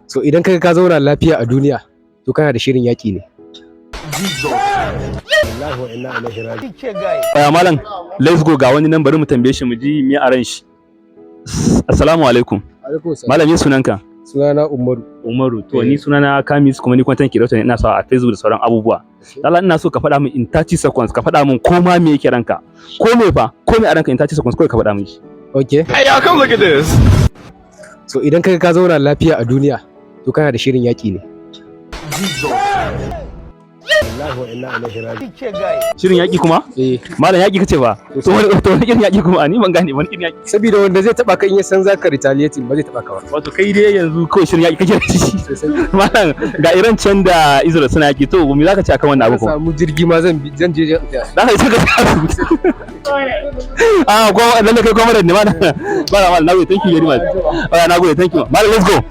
So idan kaga ka zauna lafiya a duniya, to kana da shirin yaƙi ne. Wallahi wa inna ilaihi raji'un. Aya malam, let's go. Ga wani nan, bari mu tambaye shi mu ji me a ran shi. Assalamu alaikum. Alaikum salam. Malam, me sunanka? Sunana Umaru. Umaru. To, ni sunana Kamis, kuma ni content creator ne, ina sa a Facebook da sauran abubuwa. Allah, ina so ka faɗa min in 30 seconds, ka faɗa min ko ma me yake ranka. Ko me fa? Ko me a ranka, in 30 seconds kawai ka faɗa min shi. Okay. Hey, y'all, come look at this. So idan kaga ka zauna lafiya a duniya, to kana da shirin yaƙi ne. Wallahi wa inna ilaihi raji'un. Shirin yaƙi kuma? Eh. Malam, yaƙi kace ba? To wani irin yaƙi kuma? Ni ban gane wani irin yaƙi. Saboda wanda zai taba ka, in ya san zaka retaliating, ba zai taba ka ba. Wato kai dai yanzu kawai shirin yaƙi kake da shi. Sosai. Malam, ga Iran can da Israel suna yaƙi, to me zaka ce akan wannan abu Zan kuma? samu jirgi ma, zan bi, zan je zan Za ka yi ta ah ko lalle kai comrade ne, malam. Malam, malam, nagode, thank you very much. Nagode, thank you. Malam, let's go.